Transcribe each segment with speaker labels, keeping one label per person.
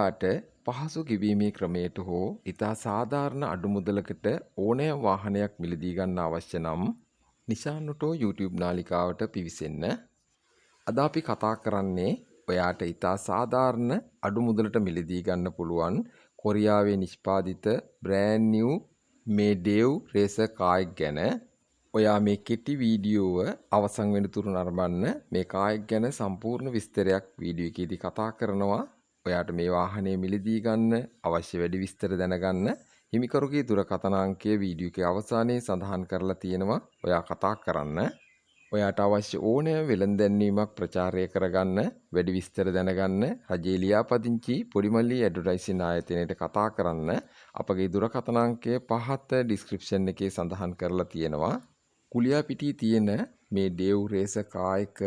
Speaker 1: ඔයාට පහසු ගෙවීමේ ක්‍රමයට හෝ ඉතා සාධාරණ අඩු මුදලකට ඕනෑම වාහනයක් මිලදී ගන්න අවශ්‍ය නම් නිශාන් ඔටෝ YouTube නාලිකාවට පිවිසෙන්න. අද අපි කතා කරන්නේ ඔයාට ඉතා සාධාරණ අඩු මුදලට මිලදී ගන්න පුළුවන් කොරියාවේ නිෂ්පාදිත බ්‍රෑන්ඩ් නිව් මේ ඩේව් රේසර් කාර් එක ගැන. ඔයා මේ කෙටි වීඩියෝව අවසන් වෙනතුරු නරඹන්න. මේ කාර් එක ගැන සම්පූර්ණ විස්තරයක් වීඩියෝ එකේදී කතා කරනවා. ඔයාට මේ වාහනය මිලදී ගන්න අවශ්‍ය වැඩි විස්තර දැනගන්න හිමිකරුගේ දුරකථන අංකය වීඩියෝ එකේ අවසානයේ සඳහන් කරලා තියෙනවා. ඔයා කතා කරන්න. ඔයාට අවශ්‍ය ඕනෑම වෙළඳ දැන්වීමක් ප්‍රචාරය කරගන්න, වැඩි විස්තර දැනගන්න රජයේ ලියාපදිංචි පොඩිමල්ලි ඇඩ්වර්ටයිසින් ආයතනයට කතා කරන්න. අපගේ දුරකථන අංකය පහත ඩිස්ක්‍රිප්ෂන් එකේ සඳහන් කරලා තියෙනවා. කුලියාපිටියේ තියෙන මේ ඩේව් රේසර් කාර් එක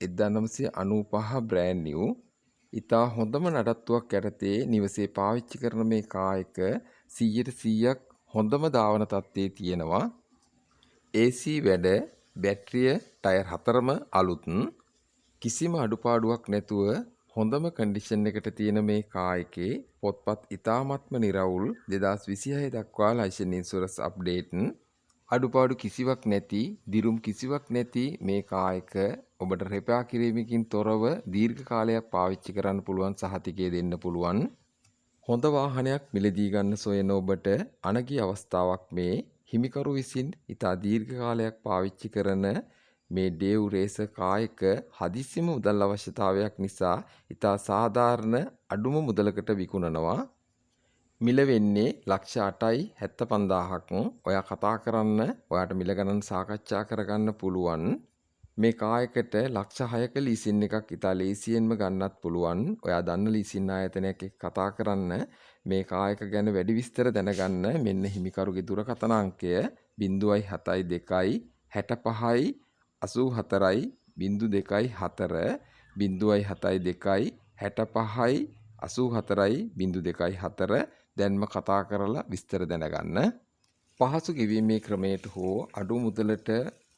Speaker 1: 1995 බ්‍රෑන්ඩ් නිව්. ඉතා හොඳම නඩත්තුවක් යටතේ නිවසේ පාවිච්චි කරන මේ කාර් එක 100ට 100ක් හොඳම ධාවන තත්ත්වයේ තියෙනවා. AC වැඩ, බැටරිය, ටයර් හතරම අලුත්. කිසිම අඩුපාඩුවක් නැතුව හොඳම කන්ඩිෂන් එකට තියෙන මේ කාර් එකේ පොත්පත් ඉතාමත්ම නිරවුල්. 2026 දක්වා ලයිසන්, ඉන්ෂුරන්ස් අප්ඩේට්. අඩුපාඩු කිසිවක් නැති, දිරුම් කිසිවක් නැති මේ කාර් එක ඔබට රිපෙයාර් කිරීමකින් තොරව දීර්ඝ කාලයක් පාවිච්චි කරන්න පුළුවන් සහතිකය දෙන්න පුළුවන්. හොඳ වාහනයක් මිලදී ගන්න සොයන ඔබට අනගි අවස්ථාවක් මේ. හිමිකරු විසින් ඉතා දීර්ඝ කාලයක් පාවිච්චි කරන මේ ඩේව් රේසර් කාර් එක හදිසිම මුදල් අවශ්‍යතාවයක් නිසා ඉතා සාධාරණ අඩුම මුදලකට විකුණනවා. මිල වෙන්නේ ලක්ෂ 8යි 75,000ක්. ඔයා කතා කරන්න, ඔයාට මිල ගණන් සාකච්ඡා කරගන්න පුළුවන්. මේ කාර් එකට ලක්ෂ 6ක ලීසින් එකක් ඉතා ලේසියෙන්ම ගන්නත් පුළුවන්. ඔයා දන්න ලීසින් ආයතනයක් එක්ක කතා කරන්න. මේ කාර් එක ගැන වැඩි විස්තර දැනගන්න මෙන්න හිමිකරුගේ දුරකථන අංකය 072 65 84යි 024, 072 65 84යි 024. දැන්ම කතා කරලා විස්තර දැනගන්න. පහසු ගෙවීමේ ක්‍රමයට හෝ අඩු මුදලට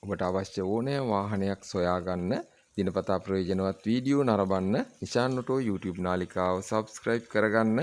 Speaker 1: ඔබට අවශ්‍ය ඕනෑම වාහනයක් සොයාගන්න, දිනපතා ප්‍රයෝජනවත් වීඩියෝ නරඹන්න නිශාන් ඔටෝ YouTube නාලිකාව සබ්ස්ක්‍රයිබ් කරගන්න.